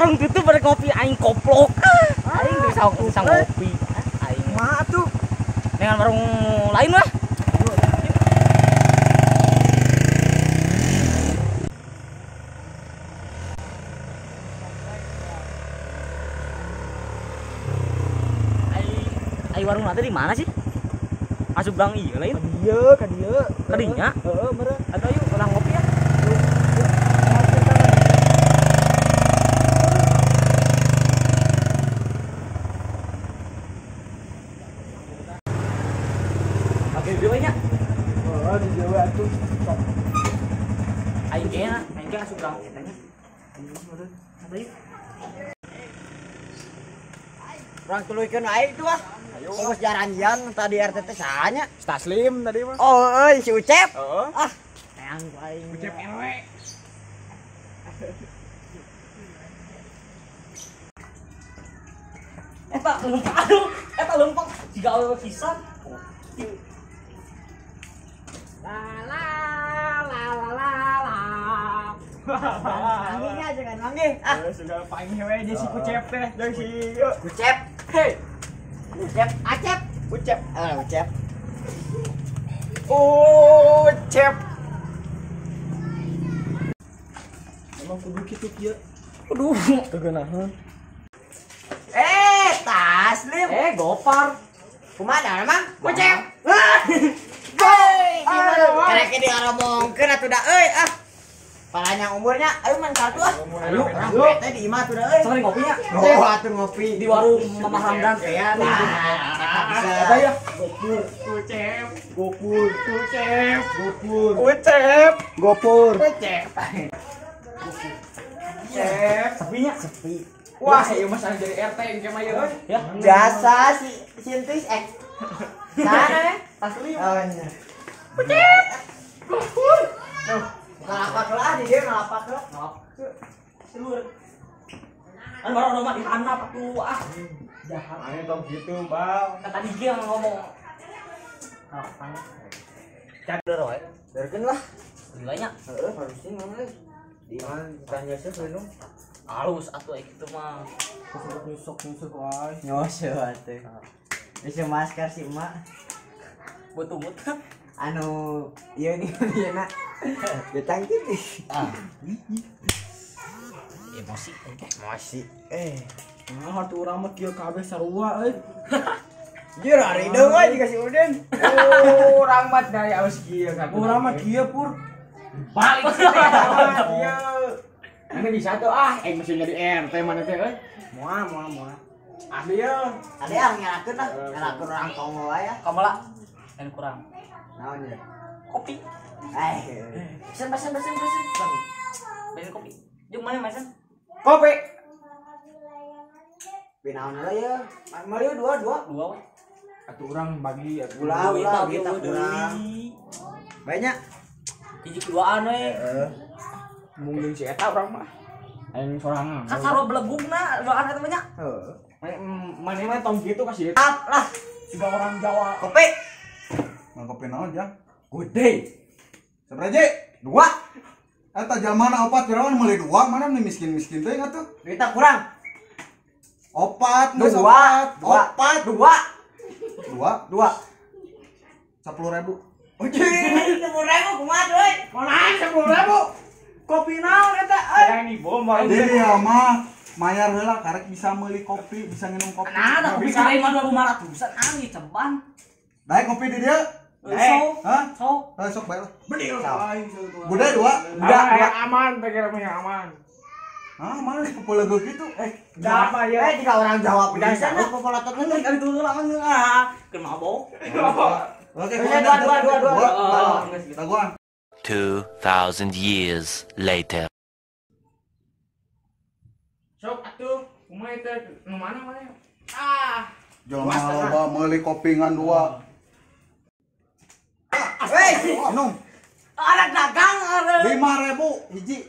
Warung tutup pada kopi aing koplok. Aing bisa ngopi. Aing mah atuh. Dengan warung lain lah. Ai warung nanti di mana sih? Asup gang iya lain. Iya, ka dieu. Kadinya? Heeh, meureun. Atuh ayo urang ngopi ya. Oke, di dieu nya. Heeh, di dieu atuh. Aing ge asup gang eta nya. Meureun. Atuh yuk. Urang tuluykeun wae itu ah. Geus jaranjian tadi RT teh saha nya? Taslim tadi mah. Oh, euy si Ucep. Heeh. Ah, teang ku aing. Ucep RW. Eta lempang, aduh, eta lempang jiga awewe pisan. La la la la la la. Manggihnya jangan manggih. Ah, sudah panggih we jeung si Ucep teh, jeung si Ucep. Hei. Ucep, Acep, Ucep, Ucep. Ucep. Emang kudu kitu kieu. Aduh, kegeunaheun. Taslim. Gopar. Kumaha emang? Ucep. Hei, karek di ngaromongkeun atuh da euy ah. Palanya umurnya, ayo man kartu ah. Ayo, ayo. Teh di imah tuh da euy. Sering ngopinya. Oh, atuh ngopi di warung Mama Hamdan ya. Nah, bisa. Apa ya? Gopur, Ucep, Gopur, Ucep, Gopur, Ucep, Gopur, Ucep. Ucep, sepinya sepi. Wah, ieu mah jadi RT engke mah ieu. Ya. Biasa si Sintis X. Sana ya? Taslim. Oh iya. Ucep. Gopur. Tuh. Ngalapak lah di dia ngalapak lah. Selur. Kan baru rumah di handap atuh ah. Jahat. Ane tong gitu, Bang. Kata dia yang ngomong. Ngalapak. Cadar wae. Biarkeun lah. Gilanya. Heeh, harusnya ngomong euy. Di mana ditanya sih minum. Halus atuh kitu mah. Nyusok-nyusok wae. Nyosok atuh. Bisa masker si emak. Butuh-butuh. Anu ieu nih ieu na. Getang kitu. Ah. Emosi. Emosi. Nah, hati urang mah kieu kabeh sarua euy. Jir ari deung we jiga si Udin. Urang mah dari aus kieu kan. Urang mah kieu pur. Balik kieu. Mana bisa tuh ah, masih jadi RT mana teh euy. Moal moal moal. Asli ye. Ade ah ngerakeun lah, ngerakeun urang tonggo wae ya. Kamala lain kurang. Naon ya? Kopi. Pesen pesen pesen pesen. Pesen kopi. Jeung mana pesen? Kopi. Pinaon heula ya. Mari dua dua. Dua we. Atuh urang bagi atuh. Ulah ulah kita kurang. Banyak. Hiji duaan we. Heeh. Mung jeung si eta urang mah. Aing sorangan. Kan sarua belegugna duaan eta banyak. Heeh. Mane mah tong kitu ka si eta. Lah, siga orang Jawa. Kopi. Mang kopi naon jang? Gede. Sabaraha? Dua. Eta jalmana opat pirawan meuli dua, mana nih miskin-miskin teh atuh. Duitna kurang. Opat, geus Dua, opat. dua, Opat, dua, dua, dua. 10.000. Anjing, 10.000 kumaha euy? Kumaha 10.000? Kopi naon eta euy? Yang di bom baru. Jadi ya mah mayar heula karek bisa meuli kopi, bisa nginum kopi. Nah, ada kopi kirain mah 2.500-an anjing ceban. Daek kopi di dieu. Sok. Hah? Sok. Hah, sok bae lah. Beli aing Bude dua. Udah, dua aman, pikir mah yang aman. Ah, mana sih popolago gitu? Dah apa ya? Jika orang Jawa Udah, bisa lah popolator Kan kali dulu lah kan ah, keur mabok. Oke, Dua, dua, dua, dua. Dagoan. 2,000 years later. Sok atuh, kumaha teh nu mana mana? Ah, Jelema loba meuli kopi ngan dua. Weh, Minum. Anak dagang ada. 5.000 hiji.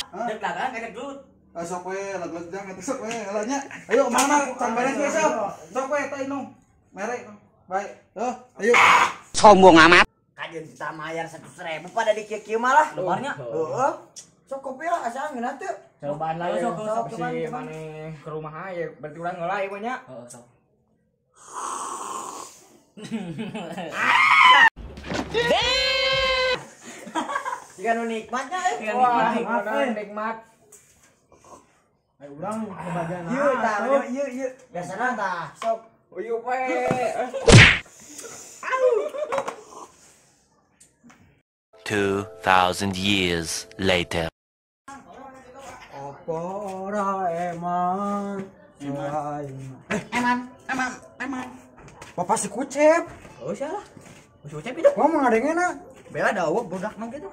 Dek dagang kayak gelut. Sok we, lag-lag jang eta sok we, heula nya. Ayo mana can beres we sok. Sok we eta inum. Mere. Baik. Tuh, ayo. Sombong amat. jeung kita mayar 100.000 pada di kieu-kieu malah. Lebarnya. Heeh. Sok kopi lah asa ngeunah teu. Cobaan lah ya. Sok, Si maneh ke rumah aja berarti urang heula ieu mah nya. Heeh, sok. Jika nu nikmatnya euy. Wah, nikmat. Ayo urang kebagian. Ieu tah, ieu ieu. Biasana tah, sok. Uyup we. 2,000 years later. Apa ora eman? Eman, eman, eman. Bapak si Kucep. Oh, salah. Si Kucep itu. Ngomong ngadengena. Bela dawuh budak mah gitu.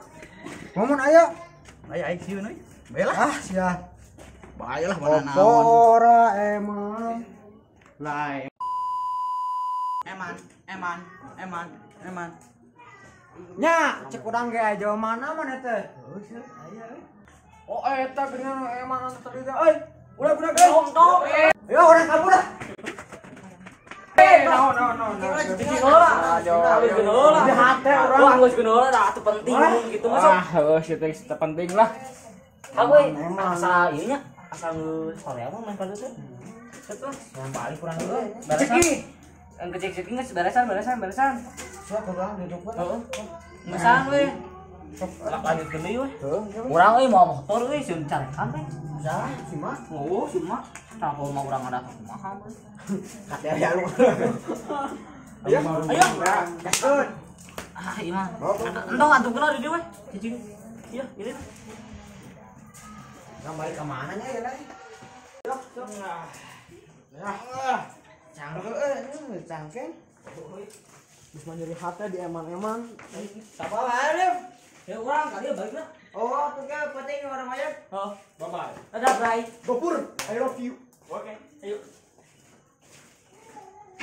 Ngomong aya. Aya aing sieun euy. Bela. Ah, sia. Bahaya lah mana naon. Apa ora eman? Lah. Eman, eman, eman, eman. Nya, cek urang ge aya mana mana teh? Oh, sia, aya euy. Oh, eta bener eman anu tadi teh. Euy, udah euy. Ayo urang kabur lah. No no no. Aduh, di hate urang. Wah, geus geus lah atuh penting gitu mah sok. Ah, heuh si teh penting lah. Aku asa ieu nya, asa geus hoream mah main kadu teh. Set lah, yang balik kurang dulu. Ceki. Yang kecil-kecil geus beresan beresan beresan. Sok urang duduk we. Heeh. Geusaan we. Lah lanjut deui we. Urang euy mau motor euy sieun carekan teh. Salah si mah. Oh, si mah. Kenapa mah urang ada kumaha we. Kate aya lu. Ayo, ayo. Gaskeun. Ah, ieu mah. Entong atuh kena di dieu we. Cicing. Iya, ini. Urang balik ka mana nya ya lain? Sok, sok. Nah. Cangkeun euy, cangkeun. Geus mah nyeri hate di eman-eman. Sabar Arif. Ya urang kali balik lah. Oh, tuh ke penting orang mayat. Oh, bye bye. Dadah, bye. Gopur, I love you. Oke, ayo.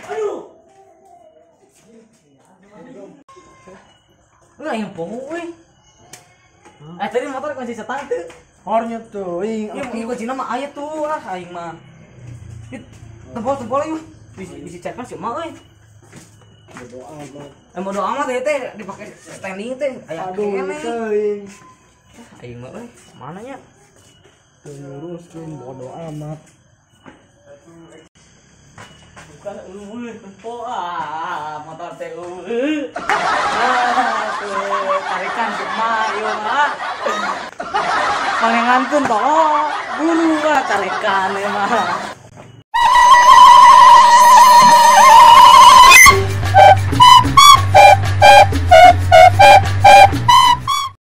Aduh. Lu yang pongo euy. Eh tadi motor kunci setang tuh. Hornya tuh, ing. Ieu kuncina mah aya tuh, ah aing mah. Tempol-tempol ieu. Bisa cekan sih mah euy. Bodo amat. Bodo amat ya teh dipakai standing teh aya aduh teuing. Aing mah euy, mana nya? Teu nguruskeun bodo amat. Bukan eueuh tempo ah motor teh eueuh. Ah tuh tarikan mah ieu mah. Panengankeun tolong buru ah carekan ieu mah.